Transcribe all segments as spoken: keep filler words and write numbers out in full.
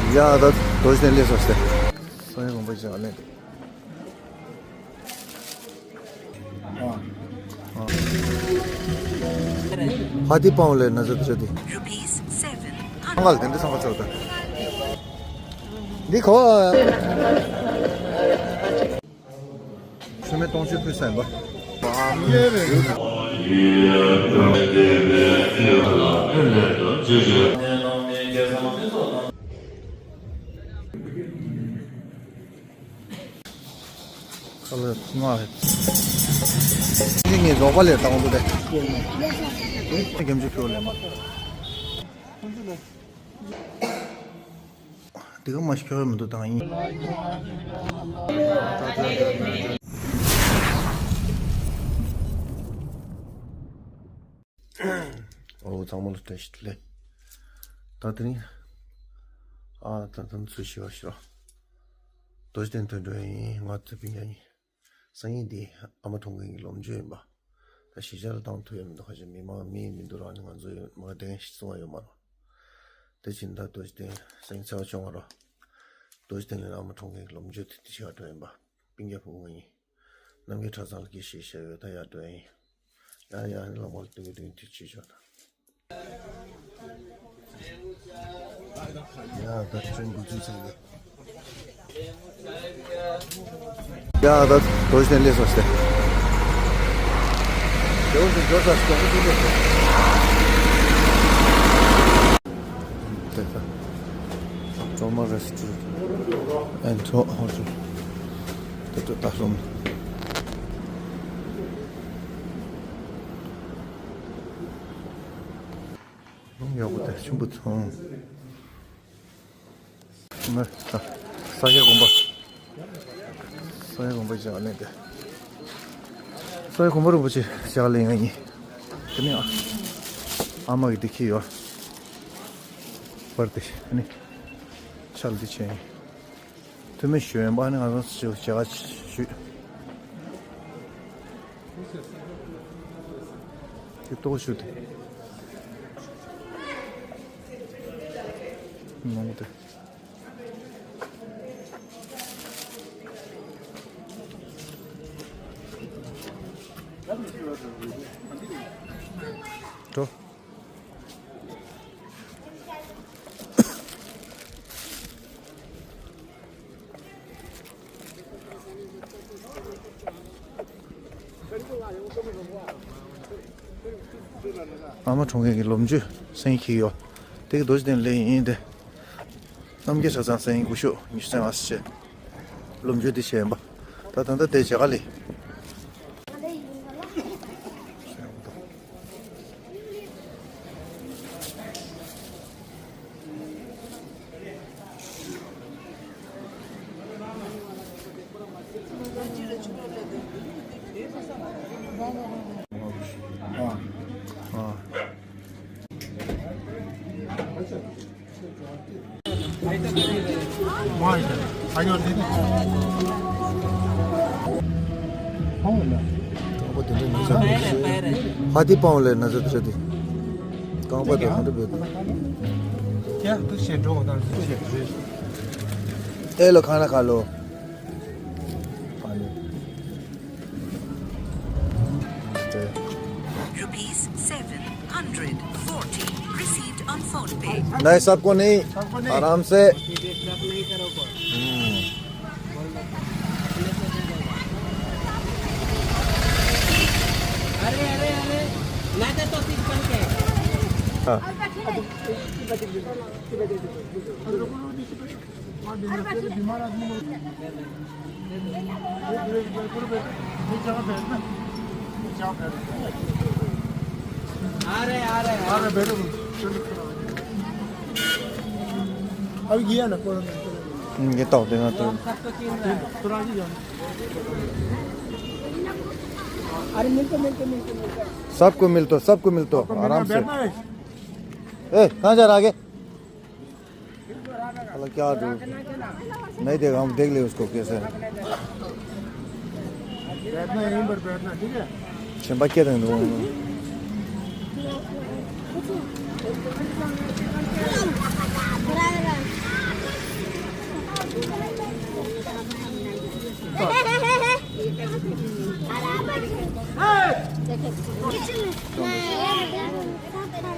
ཡ་ད་དོ་ཞིག་ལས་སོ་སྟེ། སོ་ཡ་གོམ་པ་ཅིག་ཨ་ལེ། ཧ་ཏི་པང་ལས་ན་ཚོད་དུ་ཆོད་དེ། Rupees seven hundred. ཧང་གལ་དེ་འདྲ་སང་ག་ཚོད་དང་། འདི་ཁོ། ཆུ་མེ་སྟོང་ཆུ་ཕུལ་ས་ཡིན་པ། ཁ་ལག་ང་རེད། ངས་རོགས་པ་ལས་བཏང་འདུག་དེ། རྒྱམ་ཆུ་ཕུལ་ལས་མ། འདི་ག་མ་ཤི་ཁྱོད་མི་འདུག་དང་ཡིན། ཨོ་ཚང་མ་ལ་བཀྲ་ཤིས་བདེ་ལེགས། ད་དེ་རིང་ཨ་ད་ད་ཚུལ་ཤེས་པ་ཤོག་རྡོ་རྗེ་གདན་དོན་གྲུབ་ཡིན། ང་ཚོ་སྤུན་ཀྱག་ཡིན། སང་ཉིན་འདི་ཨ་མ་གྲོངས་མཁན་གྱི་ལོ་མཇུག་ཡིན་པ། ད་གཞིས་ཆགས་ལ་བཏང་ཐུབ་ཡ་མི་འདུག་ཁ་ཤས་མི་མང་མི་མི་འདུག་ར་ནི་ང་ཚོ་ཡོད་མ་དེ་གཞི་བཟུང་བ་ཡོད་མ་ར། དེ་ཕྱིན་ད་རྡོ་རྗེ་གདན་སང་ཉིན་ཚེས་པ་བཅོ་ལྔ་ར། རྡོ་རྗེ་གདན་ལ་ཨ་མ་གྲོངས་མཁན་གྱི་ལོ་མཇུག་དེ་དེ་ཆེ་བ་འགྲོ་ཡིན་པ། སྤུན་ཀྱག་བུ་མོ་ཡིན། རྣམ་རྒྱལ་གྲྭ་ཚང་ལ་དགེ་བཤེས་བྱས་ཡོད་ད་ཡར་འགྲོ་ཡིན། ཡ་ཡ་ལ་མོལ་ཏུ་ཏུ་ཏུ་ཅི་ཆོད། ཡ་ད་ཅུང་བུ་ཅུ་ཚང་གི། ཡ་ད་དོ་ཞིག་ལས་སོ་སྟེ། དེ་འོ་དེ་འབྱོར་ས་ཞིག་ཏུ་ལས་སོ། དེ་ད། ཀྲོ་མ་རེ་སི་ཊོ་རན་ཊི་ཨེན་ཌི་ཧོ་ཊེལ། དེ་ཚོ་ད་སོང་། ཡག་པོ་དང་ཆེན་པོ་ཚང་། ང་ས་ས་སྐྱ་དགོན་པ། ས་སྐྱ་དགོན་པ་ཅིག་ཨ་ནི་དེ། ས་སྐྱ་དགོན་པ་རིན་པོ་ཆེ་ཅིག་ལ་ཡིན་ང་ཡིན། དེ་ནས་ཨ་ཨ་མ་གི་དེ་ཁྱེར་ཡོད། པར་དེ་ཨ་ནི་ཆལ་དེ་ཆེན་ཡིན། ཐུ་མི་ཞུ་ཡན་པ་ནི་ང་ཚོ་ཞུ་བྱ་བ་ཞུ། དེ་ཏོག་ཞུ་དེ། ནོང་དེ། འགྲོ། ཨ་མ་གྲོངས་མཁན་གྱི་ལོ་མཇུག་སེང་གེ་ཡོད། དེ་གི་རྡོ་རྗེ་གདན་ལས་ཡིན་ཏེ། རྣམ་རྒྱལ་གྲྭ་ཚང་སེང་གེ་སྐུ་ཞབས་ཉི་ཤུ་རྩ་ལྔ་ཟེར་བྱས། ལོ་མཇུག་དེ་བྱས་ཡིན་པ། ད་ད་ལྟ་དེ་མཇལ་ཁ་ལས། རྐང་པ་དེ་འདྲ་ན་ཚ་དེ་རེད། ཧ་ཏི་པང་ལས་ན་ཚ་དེ་རེད་དེ། རྐང་པ་དེ་ག་འདྲ་བས། ཡ་དུ་ཞེ་འགྲོ་དང་དུ་ཞེ་རེད། ཨེ་ལོ་ཁ་ན་ཁ་ལོ། Rupees seven hundred forty received on PhonePe. नहीं, सबको नहीं, आराम से। हम्म। अरे, अरे, अरे, ना दे तो सिर्फ बन के। हाँ। आ रहे, आ रहे, आ रहे। अभी गया ना, कोरोना। हम्म, ये तो होते ना तो। अरे मिल तो, मिल तो, मिल तो, मिल तो। सबको मिल तो, सबको मिल तो, आराम से। ए, कहाँ जा रहा आगे? साला क्या दो? नहीं देगा, हम देख ले उसको कैसे है। बैठना, यहीं पर बैठना, ठीक है? चंपा क्या देंगे? बराबर।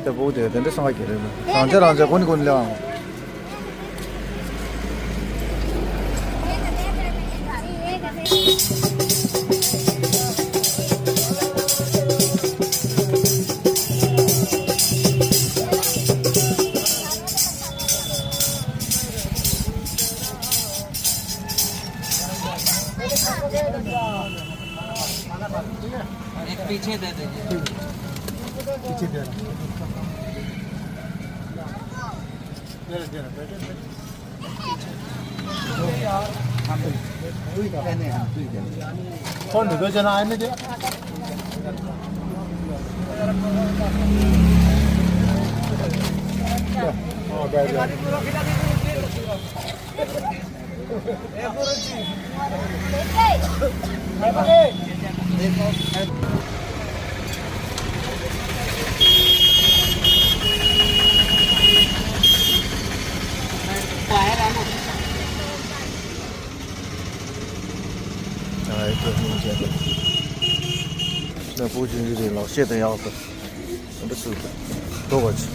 དེ་བུ་དེ་དེ་འདྲ་སང་ག་གི་རེད། རང་ཅག་རང་ཅག་ཀུན་ཀུན་ལེའང་एक पीछे दे दीजिए। पीछे दे रहा हूँ। दे रहा, दे रहा, बैठे, बैठे। हम भी। नहीं, नहीं, हम भी दे रहे। कौन दे दो जना आए ना दे। हाँ, बैठ जाओ। ལ་པོ་ཅིན་གྱི་རིང་ལག་ཤེས་དང་ཡག་ཏུ་འདི་ཚུལ་དུ་འགྲོ་བ་ཅི།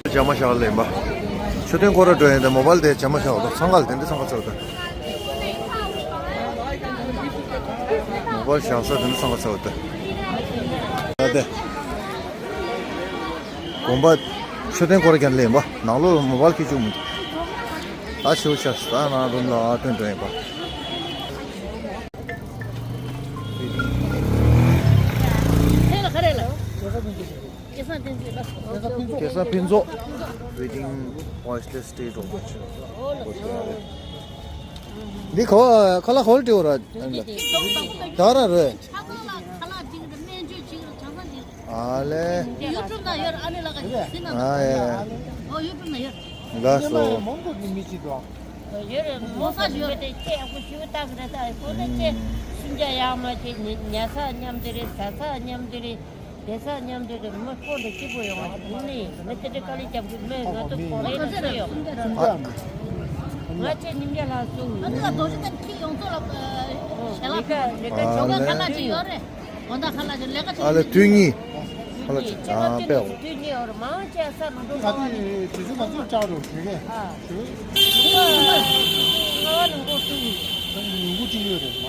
རྒྱ་མ་ཤག་ལེན་པ། མཆོད་རྟེན་སྐོར་ར་འགྲོ་ཡིན་ད་མོ་བལ་དེ་རྒྱ་མ་ཤག་འོ་ད་འཚང་ཁ་ལ་དེ་འདྲ་འཚང་ཁ་ཚར་ད། མོ་བལ་བཞག་ས་དེ་འདྲ་འཚང་ཁ་ཚར་ད། ད་དེ། དགོན་པ། མཆོད་རྟེན་སྐོར་ར་རྒྱ་ལེན་པ། ནང་ལོགས་མོ་བལ་ཁྱེར་བཅུག་མི་འདུག་ད་ཆེའུ་ཤག་ད་ནང་རུམ་ལ་ཨ་སྟོན་འགྲོ་ཡིན་པ། སྐལ་བཟང་ཕུན་ཚོགས། Waiting voiceless state of འདི་ག་ཁ་ལག་ག་ལ་སྤྲད་ར། ད་ར་རེད། ཨ་ལེ། ཨ་ཡ། ལགས་སོ། ཡོད་རེད། མོ་ས་ཡོད་རེད། ཁྱེད་ཨ་ཁུ་ཞུ་བཏང་རེད། ད་ཁོ་ནི་ཁྱེད་སུམ་བརྒྱ་ཡག་མ་ཁྱེད་ཉལ་ས་མཉམ་དུ་རེད། ཟ་ས་མཉམ་དུ་རེད། བསྡད་ས་མཉམ་དུ་རེད། མི་ཁོང་དུ་སྐྱིད་པོ་ཡོང་བ་ཞིག་ནི་མི་དེ་འདྲ་དཀའ་ལས་རྒྱབ་གི་མི་ང་ཚོ་གོ་རེ་ལ་སུ་ཡོད། ང་ཁྱེད་ཉིན་རྒྱ་ལྷག་སུ་ང་ཚོ་ལ་རྡོ་རྗེ་གདན་ཁྱེད་ཡོང་ཚོ་ལ་ཞལ་ལག་ལས་ཀ་ལས་ཀ་ཆོ་ག་ཁ་ལག་ཅིག་ཡོད་རེད། དགོང་དག་ཁ་ལག་ཅིག་ལས་ཀ་ཅིག་ཨ་ལེ་དུས་གཉིས། ཁ་ལག་ཅིག་ཨ་པེའོ། དུས་གཉིས་ཡོད་རེད། མང་ཆེ་ས་ལུ་འགྲོ་ག་དུས་ཚོད་ང་ཚོ་བཅག་རོགས་ཞུ་གས། ཞུ་གས། ང་ལུ་འགོ་ཚུགས། ཉིན་གུང་ཅིག་ཡོད་རེད་མ་ར།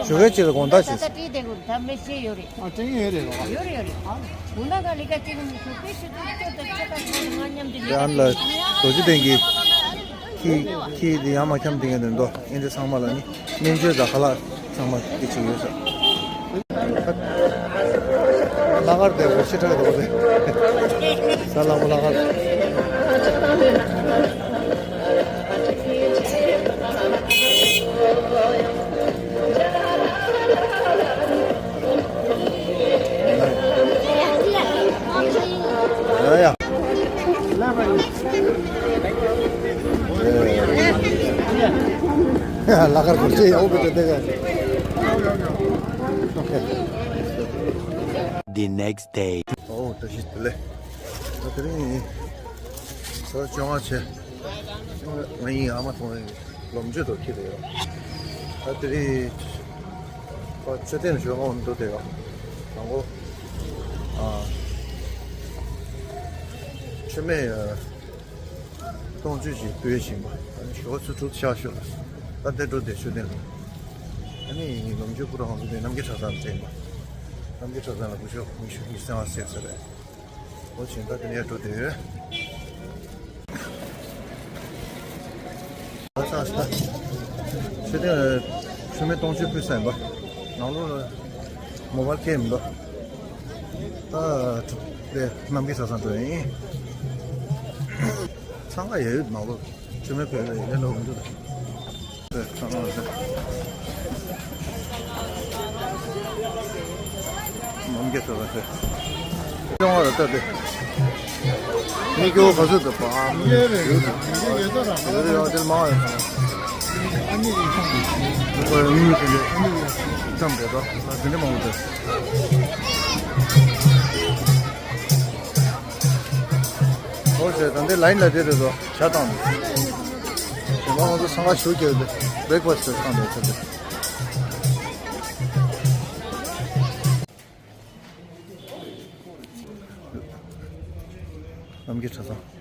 ཞུ་གས་ཅིག་ལ་དགོང་དག་ད་ཅིག་ད་བྲིས་བསྡད་དགོས། ད་མི་ཤེས་ཡོད་རེད། ཨ་དྲན་ཡོད་རེད་རོ། ཡོད་རེད་ཡོད་རེད། ཨ་དགོང་དག་ག་ལས་ཀ་ཅིག་མི་ཤོག་པའི་ཤི་ཏུ་ཅོ་ད་ཆ་ད་ཆ་ང་མཉམ་དུ་ལས་ཀ་ཅིག་ཨ་ལ་རྡོ་རྗེ་གདན་གྱི་ཁྱི་ཁྱི་དེ་ཡང་མ་འཁྱམ་དེ་ངས་དོན་དོ་ཨིན་དྲི་ཚང་མ་ལ་ནི་སྨན་བཅོས་དང་ཁ་ལག་ཚང་མ་དེ་བྱེད་ཡོད་ས། ལ་གར་དེ་འོ་ཤི་ཁྲག་དེ་འོ་དེ་ས་ལ་མོ་ལ་གར། ཡ་ཡ། ལ་གར་གོ་ཆེ་ཡའོ་བེ་ཏེ་ཏེ་ག The next day. ཨོ་ད་ཤི་ཏེ་ལེ། ད་དེ་རིང་ས་བཅོ་ལྔ་བྱས། ང་ཡིན་ཨ་མ་ཐོང་ཡིན། ལོ་མཇུག་ཏུ་ཁྱེར་ཡོད། ད་དེ་རིང་ཨ་མཆོད་རྟེན་ཞོ་ཧོན་འདུག་དེ་ཡོད། དང་པོ་ཨ་མཆོད་མེ་ཨ་སྟོང་མཆོད་ཅིག་འབུལ་བཞིན་པ། ཨ་ནི་ཞོ་ཚུ་དྲུག་ཆགས་ཤོར་ལ། ད་དེ་འགྲོ་དེ་མཆོད་རྟེན་ལ། ཨ་ནི་ལོ་མཇུག་པུ་ར་ཧོན་འདུག་དེ་རྣམ་རྒྱལ་གྲྭ་ཚང་དྲན་པ། རྣམ་རྒྱལ་གྲྭ་ཚང་ལ་སྐུ་ཞབས་ཉི་ཤུ་ཉི་ཤུ་རྩ་ལྔ་ཟེར་ས་རེད། ཨོ་ཆེན་ད་དེ་ནས་འགྲོ་དུས། ཨ་ས་ས། ཆུ་དེ་ཆུ་མེ་སྟོང་ཆུ་ཕུལ་ས་ཡིན་པ། ནང་ལོགས་ལ་མོ་བལ་ཁེ་མི་འདུག་ད་དེ་རྣམ་རྒྱལ་གྲྭ་ཚང་འགྲོ་ཡིན། འཚང་ཁ་ཡོད་ནང་ལོགས་ཆུ་མེ་ཕུལ་ལ་ཡིན་ལོ་མི་འདུག་ནམ་རྒྱུན་ཚོ་ལ་ཟེར། ཅོང་བ་ལ་ལྟ་སྟེ། མི་སྐྱོ་ག་ཚོད་འདུག་པ། ཡོད་རེད། ཡོད་རེད། ཡོད་རེད། ཡང་དེ་མང་བ་ཡོད་ཙང་། ཨ་ནི་ཨ་ནི་ཙམ་རེད་དོ། དེ་འདྲ་མང་པོ་འདུག་ཨོ་ཟེར། ད་འདི་ལ་ཡིན་ལ་དེ་རེད་དོ། ཇ་བཏང་འདུག་གཞན་པ་ང་ཚོ་འཚང་ཁ་ཞུ་རྒྱུ་དེ་བྷེ་རེག་ཕ་སི་བཏང་འདུག་ཟེར་ཏེ། ནམ་རྒྱུན་གྲྭ་ཚང་།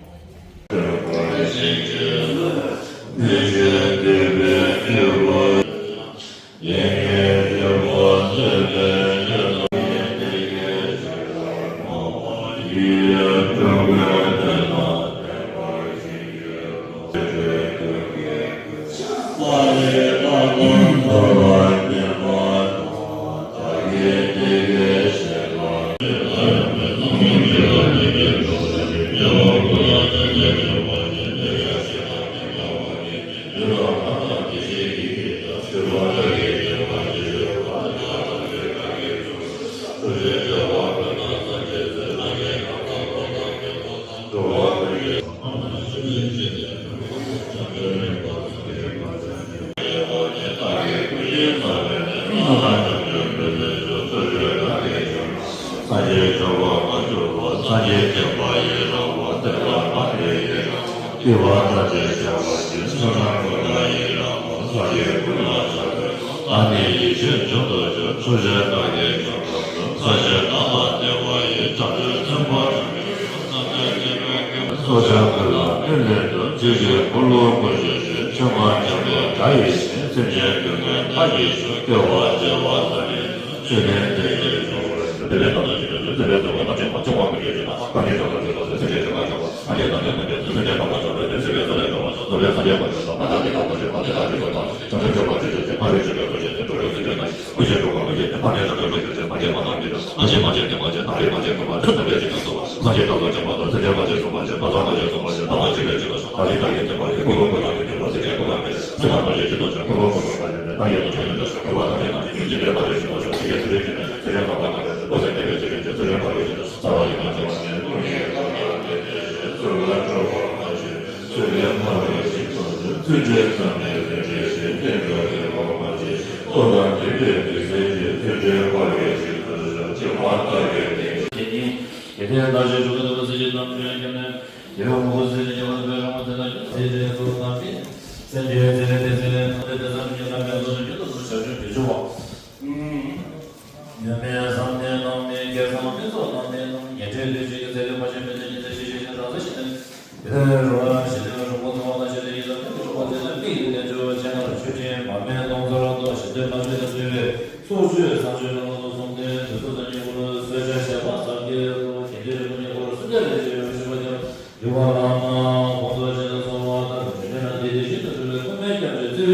ཡོད་མེད་བསམ་གཏན་སྣང་མེད་སྐལ་བཟང་ཕུན་ཚོགས་རྣམ་སྨིན་ནོ། ཉན་ཐོས་ལས་བྱེད་ཀྱི་ཚེ་ལས་མ་བྱོན་པའི་ཚེ་ཉན་ཐོས་ཤེས་བྱའི་རང་ཚུལ་ཞིག་ནི། དེ་ལྟར་རོ་ལ་ཞི་བདེ་ལ་སྲུང་འཁོར་ཚང་བ་དང་ཞི་བདེ་ཡི་ས་བོན་དུ་གྲུབ་པ་དེ་ལ་མིག་གིས་ལན་བརྗོད་པ་ཅན་ལ་མཆོད་སྤྲིན་མར་མེ་མདོངས་ཚར་ལ་ཞི་བདེ་ལྷ་མཆོད་ལ་བརྩོན་པའི་ཚོགས་མཆོད་བསང་མཆོད་རྣམས་ལ་གསུམ་ལྡན་དུས་སུ་སངས་རྒྱས་གུ་རུ་གསོལ་ཇ་བཞེས་པ་སངས་རྒྱས་སོ། དགེ་འདུན་རིན་པོ་ཆེ་གུ་རུ་སུམ་བརྒྱ་ལས་བྱེད་པའི་ཞུ་བ་ཀྱང་། ཡུལ་བ་ལ་མ་གོང་དུ་བྱས་ལ་གསོལ་བ་ལྟར་དུ་ཞུ་ན་དེ་དེ་བཞིན་དུ་སྤྲུལ་པའི་སྐུ་སྨན་སྐྱབས་ཀྱི་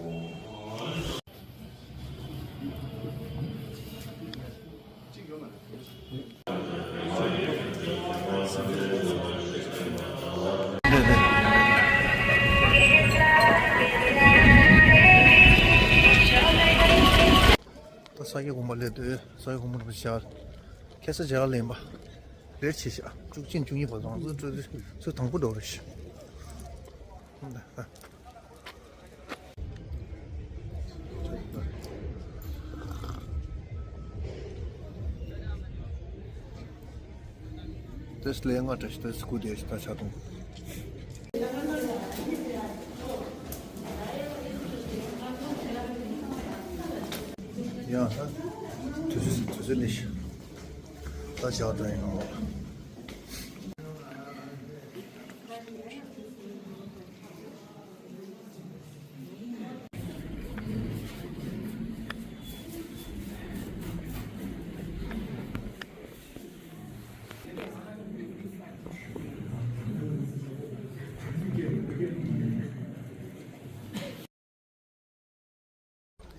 བརྩེ་བའི་སེམས་ཀྱིས་ལྷན་སྐྱེས་ཀྱི་ཞུ། ད་ས་སྐྱ་དགོན་པ་སླེབས་དུས་ས་སྐྱ་དགོན་པ་རིན་པོ་ཆེ་ཞལ་ཁ་སང་ཞལ་ལེན་པ་ལེར་ཆེ་ཤག་བཅུ་གཅིག་བཅུ་གཉིས་བར་དུ་ང་ཚོ་ཚོ་དང་པོ་འགྲོ་རེད་ཤག་དེ་སླེ་ང་བཀྲ་ཤིས་དེ་སྐུ་དེ་ད་ཆ་དུང་ཡང་ད་དུས་ཚོད་དུས་ཚོད་ནི་ཤི་ད་ཆ་དུང་ཡིན་ནོ།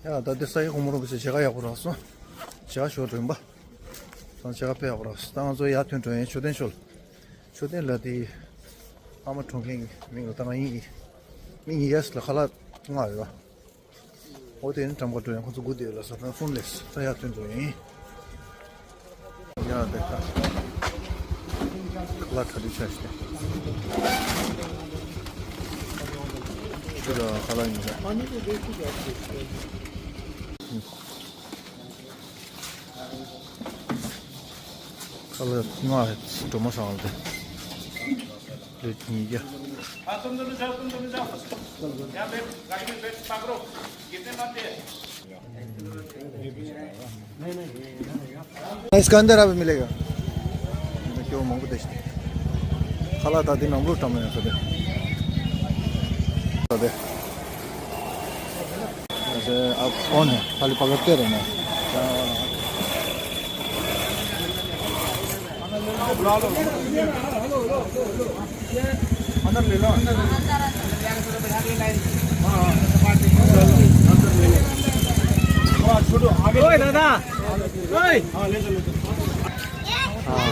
ཡ་ད་འདི་ས་ཡི་ཧོ་མོ་རོ་བ་ཞེ་ཁ་ཡག་པོ་རག་སོང་། ཞེ་ཁ་ཞོ་འདྲེན་པ། ད་ཞེ་ཁ་དཔེ་ཡག་པོ་རག་སོང་། ད་ང་ཚོ་ཡར་ཐོན་འགྲོ་ཡིན་མཆོད་རྟེན་ཞོལ། མཆོད་རྟེན་ལ་དེ་ཨ་མ་གྲོངས་མཁན་གྱི་མིང་ལ་ད་ང་ཡིན་གྱི། མི་གཉིས་ཡས་ལ་ཁ་ལག་ལྔ་ཡོད། འོ་དེ་ནི་ཀྲམ་ཀ་འགྲོ་ཡང་ཁོ་ཚོ་སྒུག་བསྡད་ཡོད་ལ་ས་ཐང་གསུམ་ལས་ས་ཡ་ཐོན་འགྲོ་ཡིན། ཡ་དེ་ཁ་ཁ་ལག་གྲ་སྒྲིག་བྱ་ཞིག་དེ། ཁ་ལག་ཡིན་ད། ཁ་ལག་ལྔ་སྒྲོལ་མ་ཧྲང་ལ་དེ་ལས་ཉིས་བརྒྱ། हाँ, तुम दोनों जाओ, तुम दोनों जाओ। यहाँ बैठ, गाड़ी में बैठ, पकड़ो। गिरने मत दे। इसके अंदर अभी मिलेगा। क्यों मंगू देश? खाला दादी नमरू टमे सदे। सदे। अच्छा, आप कौन है? खाली पकड़ते रहना। बुला लो। अंदर ले लो, अंदर ले लो। हाँ, हाँ। अंदर ले लो। थोड़ा छोड़ो, आगे। ओए दादा। ओए। हाँ, ले चलो, ले चलो। हाँ।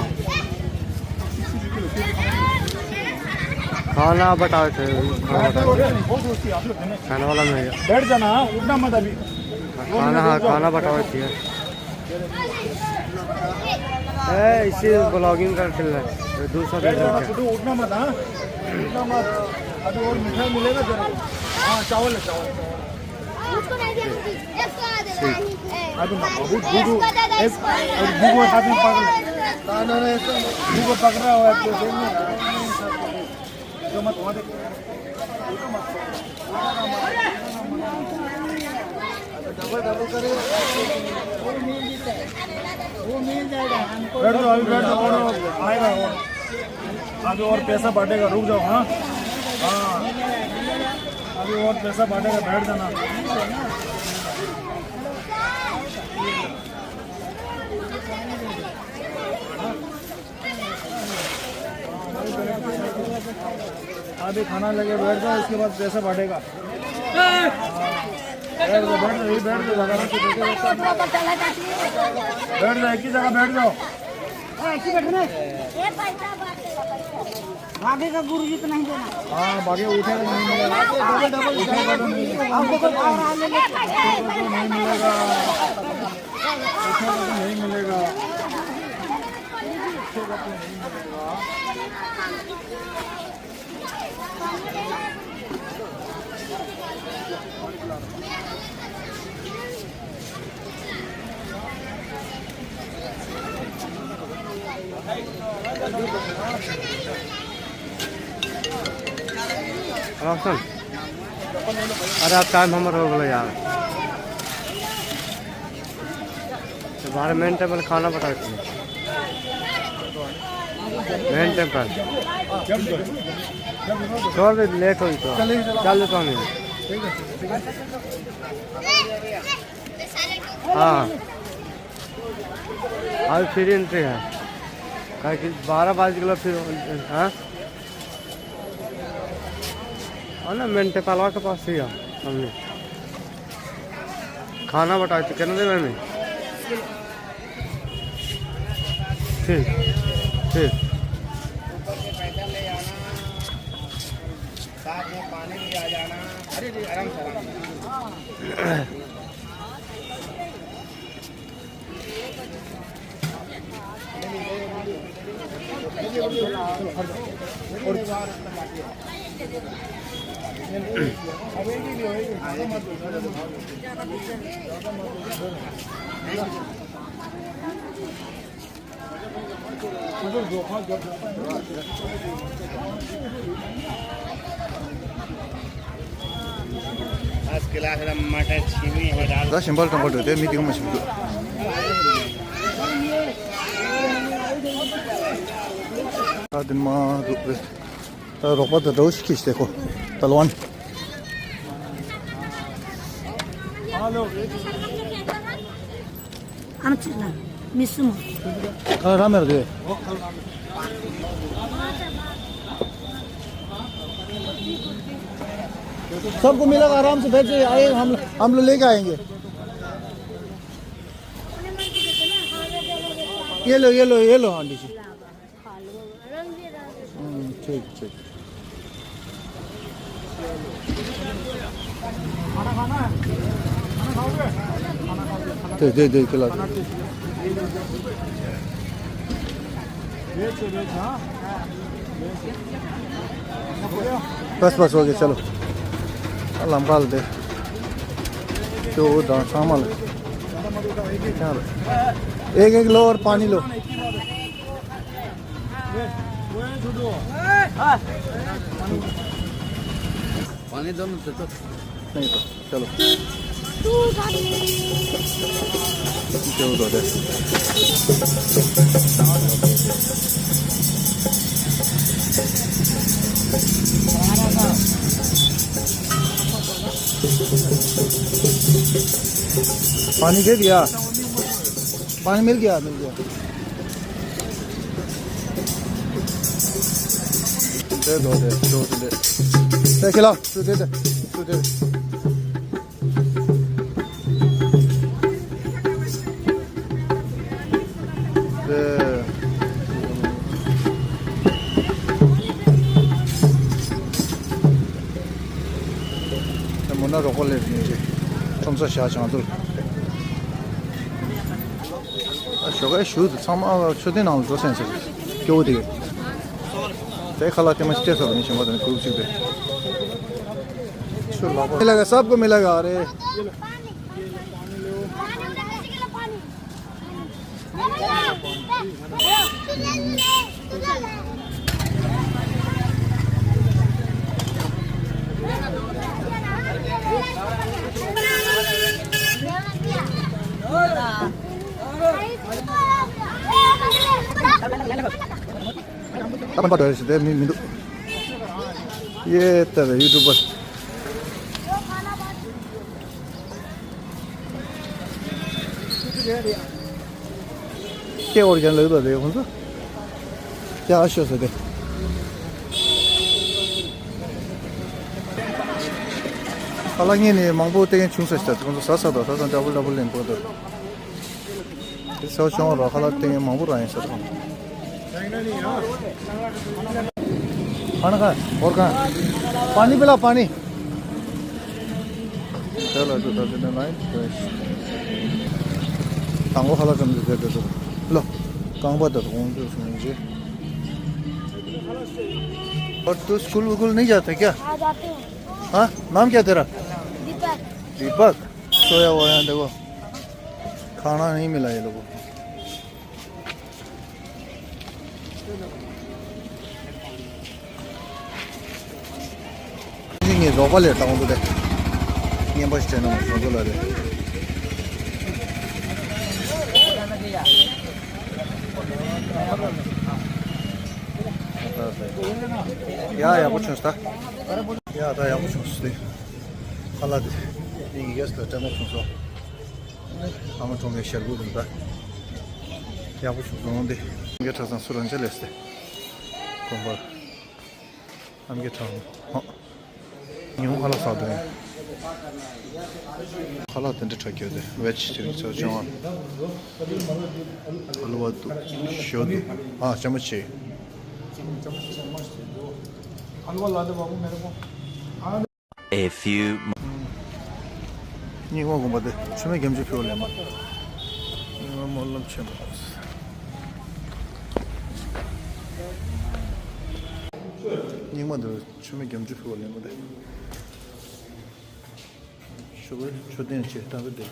खाना बताओ थे, खाना बताओ थे। खाने वाला नहीं है। बैठ जाना, हाँ, उठना मत अभी। खाना, हाँ, खाना बताओ थे। ए, इसी ब्लॉगिंग कर चल रहा है। दो सौ रुपये। छोटू, उठना मत, हाँ? उठना मत। अभी और मिठाई मिलेगा तेरे को। हाँ, चावल है, चावल। उसको नहीं दिया, मुझे। इसको आ दे, ठीक। अभी ना, बाबू, एक दू को, को दादा, एक, इसको आ दे। एक दू को हाथ में पकड़। ना, ना, ना, ऐसा नहीं। दू को पकड़ रहा हो, आप जैसे नहीं। जो मत वहाँ देख। डबल, डबल करे। वो मिल जाएगा, वो मिल जाएगा, हमको बैठ जाओ, अभी बैठ जाओ, और आएगा, और अभी और पैसा बढ़ेगा, रुक जाओ, हाँ? हाँ, अभी और पैसा बढ़ेगा, बैठ जाना। अभी खाना लेके बैठ जाओ, इसके बाद पैसा बढ़ेगा। बैठ जाओ, बैठ जाओ, यही बैठ जाओ, ज़्यादा मत बैठो। बैठ जाओ, एक ही जगह बैठ जाओ। हाँ, ऐसे बैठो ना। भागेगा गुरु जी तो नहीं देना। हाँ, भागे उठेगा तो नहीं मिलेगा। डबल, डबल उठेगा तो नहीं मिलेगा। आपको कोई और आ ले। उठेगा तो नहीं मिलेगा। उठेगा तो नहीं मिलेगा। रोशन, अरे आप टाइम हमर हो गलो यार। तो बारह मिनट में खाना पटा देते हैं। मेन टाइम पर। छोड़ दे, लेट हो तो। चल तो नहीं। हाँ। अभी फ्री एंट्री है। काहे कि बारह बज गलो फिर, हाँ? और ना, मेंटे पालवा के पास ही है हमने। खाना बताओ तो कितना देवे में? ठीक, ठीक। साथ में पानी भी आ जाना। अरे, अरे, आराम से, आराम से। आज क्लास रा मटर छीमी है डाल। ད་ཞིམ་པ་ལ་གཏོང་ག་འགྲོ་དེ་མི་དེ་ག་མ་ཞིག་འདུག་ད་དེ་མ་འདུག་རེད། ད་རོགས་པ་དང་འདྲ་བོ་ཞིག་ཁྱེར་ཤི་དེ་ཁོ། ད་ལོན། हम चलना, मिसुम। हाँ, राम है रे। सबको मिला आराम से बैठ जाइए, आए, हम, हम लोग लेके आएंगे। ये लो, ये लो, ये लो, आंटी जी। हम्म, ठीक, ठीक। दे, दे, दे, खिला दे। बस, बस, हो गया, चलो। लम्बा दे। त्यो उधर सामान। एक, एक लो और पानी लो। पानी दो ना, तो, तो। नहीं तो, चलो। क्यों दो दे? पानी दे दिया। पानी मिल गया, मिल गया। दे दो, दे दो, दे। दे खिला, तू दे दे, तू दे दे। दे। དེ་མོ་ན་རོགས་པ་ལས་མི་རེད། ཁྲོམ་ས་བཞག་བྱང་ཚུལ། ཞོགས་ཀས་ཞུ་དུ་ཚང་མ་མཆོད་རྟེན་ནང་ལ་འགྲོ་སེམས་ཟེར། སྐྱོ་བོ་དེ། དེ་ཁ་ལག་དེ་མ་ཅི་སྤྲད་ས་ལ་མི་ཞིག་མ་དང་གུག་ཅིག་རེད། ཆུ་ལག་པ། མི་ལ་ག་སབ་གོ་མི་ལ་ག་རེད། ད་ཕན་པ་འདྲ་ཞིག་དེ་མི་མི་འདུག་ཡེ་ད་རེ་ཡུ་ཊུབ་པར། སྐྱེ་བོར་ཀྱང་ལེགས་དོ་རེད་ཁོང་ཚོ། སྐྱ་ཤོད་ཟེར་ཏེ། ཁ་ལག་ངས་ནས་མང་པོ་སྟེར་མཁན་བྱུང་ས་ཞིག་ད་ཁོང་ཚོ་ཟ་ས་དང་ཟ་ས་འདྲ་པོ་འདྲ་པོ་ལེན་པོ་འདུག་དེ་ཚོ་བྱུང་རོགས་ཁ་ལག་སྟེར་མཁན་མང་པོ་རང་ཡིན་ས་དང་། खाना खा। और कहाँ? पानी पिला, पानी। चलो, तो तब से लाइन फ्रेश। तंगो खाला कम दे दे दो। लो, कांगबा तो कौन से सुन लीजिए। और तू स्कूल वूल नहीं जाता क्या? हाँ, जाते हैं। हाँ, नाम क्या तेरा? दीपक। दीपक। सोया हुआ है, देखो। खाना नहीं मिला ये लोगों को। ངས་རོགས་པ་ལས་བཏང་འདུག་སྟེ། རྔན་པ་ཞིག་སྤྲད་ན་མ་སོང་འདུག་ལ་རེད། ཡ་ཡག་པོ་བྱུང་སྟེ། ཡ་ད་ཡག་པོ་བྱུང་སྟེ། ཁ་ལག་དེ་ངས་ངེས་ཀྱི་སྤྲད་མ་བྱུང་སོང་། ཨ་མ་གྲོངས་པའི་ཞལ་སྒོ་དང་འདྲ། ཡག་པོ་བྱུང་སོང་དེ། ངའི་གྲྭ་ཚང་སུ་རང་ཆ་ལས་སྟེ། དགོན་པར། ཨ་མ་གྲྭ་ཚང་། ཧོ། ཉིན་མོ་ཁ་ལག་ཟ་དོན། ཁ་ལག་དེ་འདྲ་དྲག་གི་ཡོད་དེ་བེ་ཇི་དེ་རིགས་ཚོ་བྱུང་བ། ཨ་ལུ་བ་འདུག་ཞོ་འདུག་ཨ་ཅ་མ་ཆེ། ཨ་ལུ་བ་ལ་དེ་བ་མོ་མེ་རེ་གོ། A few mo- རྙིང་མ་དགོན་པ་དེ་ཆུ་སྨད་རྒྱ་མཚོའི་ཕུ་བོ་ལེན་པ། རྙིང་མ་སྨོན་ལམ་ཆེན་མོ། རྙིང་མ་དེ་ཆུ་སྨད་རྒྱ་མཚོའི་ཕུ་བོ་ལེན་པ་དེ། ཞོགས་པའི་མཆོད་རྟེན་ཆེ་ལྟ་བུ་དེ།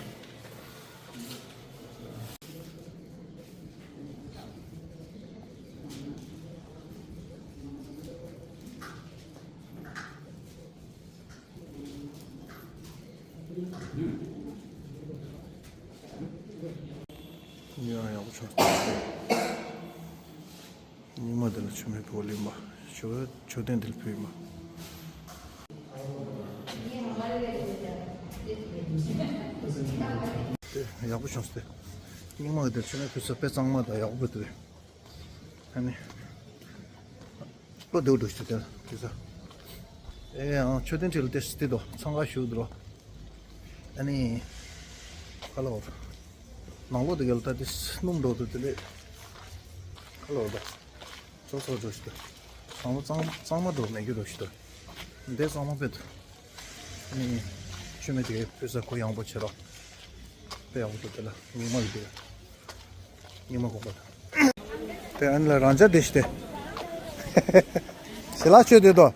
ཡང་ཡག་པོ་བྱུང་སོང་། རྙིང་མ་འདི་ལ་ཆུ་སྨད་ཕུ་བོ་ལེན་པ། ཞོགས་པའི་མཆོད་རྟེན་འདི་ལ་ཕུལ་ཡིན་པ། དེ་ཡག་པོ་བྱུང་སྟེ། རྙིང་མ་གི་དེར་ཆུ་ནས་ཕུལ་ས་དཔེ་གཙང་མ་དང་ཡག་པོ་འདུག་ཨ་ནི། བློ་བདེ་བོ་འགྲོ་ཞིག་དེར་དུས་ས། ཨེ་ཨང་མཆོད་རྟེན་ཁྲི་ལ་དེ་སྟེ་དོ་འཚང་ཁ་ཞུ་འདུག་ཨ་ནི། ཁ་ལོ། ནང་ལོགས་དེ་གལ་ཏེ་དེ་སྣུམ་འགྲོ་འདུག་དེ་ལས། ཁ་ལོ་ད། ཚོ་ཚོ་འགྲོ་ཞིག་དོ། གཙང་མ་གཙང་གཙང་མ་འགྲོ་མེད་རྒྱུ་འགྲོ་ཞིག་དོ། འདས་ཚང་མ་དཔེ་འདུག་ནི་ཆུ་མེད་དེ་ཕུལ་ས་ཁོ་ཡངས་པོ་བྱེད་རོགས། དཔེ་ཡག་པོ་འདུག་དེ་ལ་ཉི་མ་ཡོད་དེ། ཉི་མ་དགོངས་པ་དང་། དེ་ཨ་ནི་ལ་རང་ཅག་དེ་ཤི་དེ། ཞལ་ལག་མཆོད་དེ་དོ།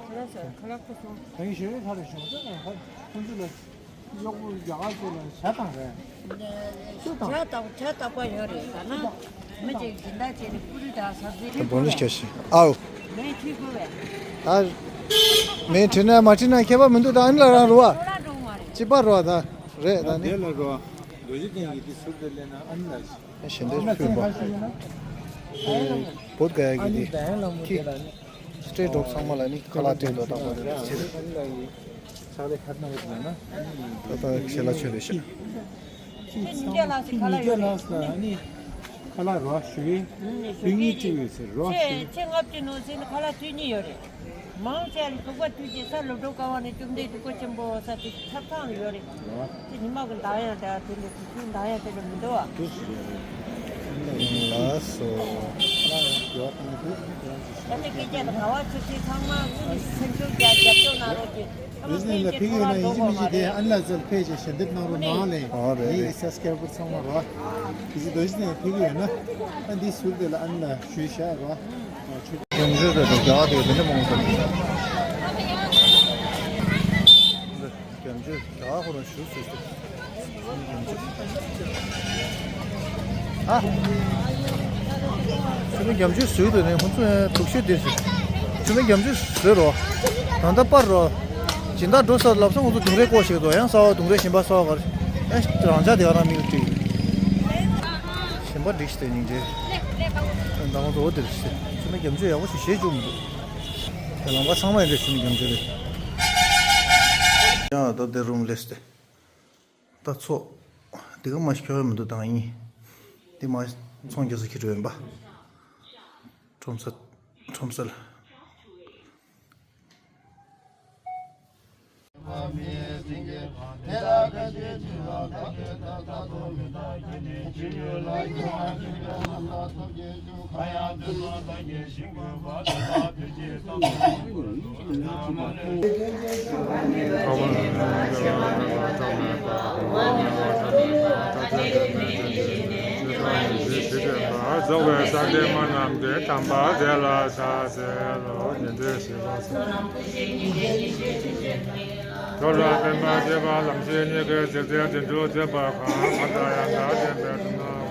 ཁ་ལག་ཁ་ལག་ཁོ་སོང་། ད་ཡིན་ཞོལ་ཁ་རེ་བྱུང་ཙང་ཁོ་ཚོ་ལ་གཡོག་པོ་རྒྱ་གར་ཚོ་ལ་ཇ་དང་རེད། ཇ་དང་ཇ་དག་པ་ཡོད་རེད་ད་ན། མི་གཅིག་སྦྱིན་བདག་བྱས་ནས་ཀུ་རི་དང་ཟབ་ཟིན་ད་བོ་ནི་སྐྱ་ཤི་ཨའོ། མེ་ཁྲི་དགོས་བས། ད་མེ་ཁྲི་ན་མ་ཁྲི་ན་ཁྱད་པར་མི་འདུག་ད་ཨ་ནི་ལ་རང་རུ་བ། ཅི་པ་རུ་བ་ད་རེད་ད་ནི། དེ་ལ་རུ་བ། རྡོ་རྗེ་གདན་གྱི་དེ་ཟུར་དེ་ལས་ན་ཨ་ནི་ལ་ཞིག་ཞེ་འདྲ་ཕུལ་བ། བོད་ག་ཡ་གི་དེ་ཁྱི་སྤྲེལ་གྲོགས་ཚང་མ་ལ་ནི་ཁ་ལག་སྤྲད་དོ་དང་པོ་རེད། ཕྱག་ལས་ཁ་ནང་ཡོད་ན། ད་ལྟ་ཞལ་ལག་མཆོད་རེད་ཤག་ཁྱི་ཉིས་བརྒྱ་ལྷག་ཙམ་ཁ་ལག་ཡོད་རེད། ཁ་ལག་རོ་ཞུ་གི་དུས་གཉིས་སྤྲད་ཡོད་ཟེར་རོ་ཞུ་གི་ཁྱི་ལྔ་བཅུ་ནང་ཟིན་ཁ་ལག་དུས་གཉིས་ཡོད་རེད། མང་ཆེ་བ་ལ་དུག་པ་དུས་ཀྱི་ས་སློབ་གྲོགས་ཀ་བ་ནས་བཅོམ་ལྡན་འདུས་སྐོར་ཆེན་པོ་ས་དེ་ཆབ་ཚང་ལ་ཡོད་རེད། དེ་ཉི་མ་གི་མདའ་ཡང་དེ་དེ་འདྲ་དུས་ཚོད་མདའ་ཡང་དེ་འདྲ་མི་འདུག་བ། དུས་སུ་ཡོད་རེད། ལགས་སོ། ད་ལྟ་སྐད་ཆ་དང་ག་བ་ཆུ་ཚོད་ཚང་མ་ཚུར་སེམས་ཤུགས་རྒྱ་རྒྱབ་སྐྱོར་གནང་རོགས་གྱིས། ཨ་མ་ཕན་ཆད་ཁོ་རང་འགྲོ་དགོས་མ་རེད། ཨ་ནི་ལ་ཚལ་ཕེབས་ཅེས་ཞལ་འདེབས་གནང་རོགས་གནང་ལེ། ཨ་རེད་རེད། ངའི་སབ་སི་ཀ་རའི་བར་ཚང་མ་རོ། དེ་ཚོ་རྡོ་རྗེ་གདན་ཕེབས་ཀྱི་ཡོད་ན། ཨ་འདི་ཟུར་དེ་ལ་ཨ་ནི་ལ་ཞུས་བཞག་རོ། སྐྱབས་འཇུག་དེ་ཚོ་རྒྱ་གར་དེ་དེ་འདྲ་མང་པོ་འདུག་སྐྱབས་འཇུག་རྒྱ་གར་ཁོ་རང་ཞུ་ཟེར་ཏེ། ཨ། ཆུ་མིག་རྒྱ་མཆོད་ཟོས་འདུག་ནས་ཁོ་ཚོས་ཐུག་ཤོད་དེ་ཟེར། ཆུ་མིག་རྒྱ་མཆོད་ཟོས་རོ། ད་ལྟ་པར་རོ། སྦྱིན་བདག་འགྲོ་ས་ལབ་སོང་། ཁོ་ཚོ་དུང་རེ་བཀོག་ཞིག་འདུག་ཡང་གསར་བ་དུང་རེ་གཞན་པ་གསར་བ་གར། ཡང་རང་ཅག་དེ་ག་རང་མིག་ལ་བྲིས། གཞན་པ་འགྲིག་ཤི་དེ་སྙིང་རྗེ། ད་ང་ཚོ་འོ་དེར་ཤི། ཆུ་མིག་རྒྱ་མཆོད་ཡག་པོ་ཞིག་བཞེས་བཅུག་མི་འདུག་དེ་ལམ་ཁ་ཚང་མ་ཡིན་འདྲ་ཆུ་མིག་རྒྱ་མཆོད་རེད། ཡང་ད་དེ་རུམ་ལེས་ཏེ། ད་ཚོ། དེ་ག་མ་ཤོར་མི་འདུག་དང་ཡིན། དེ་མ་ཚོང་རྒྱག་ས་ཁྱེར་འགྲོ་ཡིན་པ། ཁྲོམ་ས། ཁྲོམ་ས་ལ། རྫོགས་པའི་སངས་རྒྱས་སྨོན་ལམ་འདི་དམ་པ་དེ་ལ་ཕྱག་འཚལ་ལོ། ཉན་ཐོས་ཞེས་པ་སོགས། འགྲོ་ལ་ཕན་པར་བྱེད་པ་ལམ་སྲོལ་གཉིས་ཀའི་རྗེས་འབྲང་བདུན་ཕྲག་བརྩེགས་པ་གང་གང་དང་ཡང་དག་ལྡན་པའི་དྲུང་ན།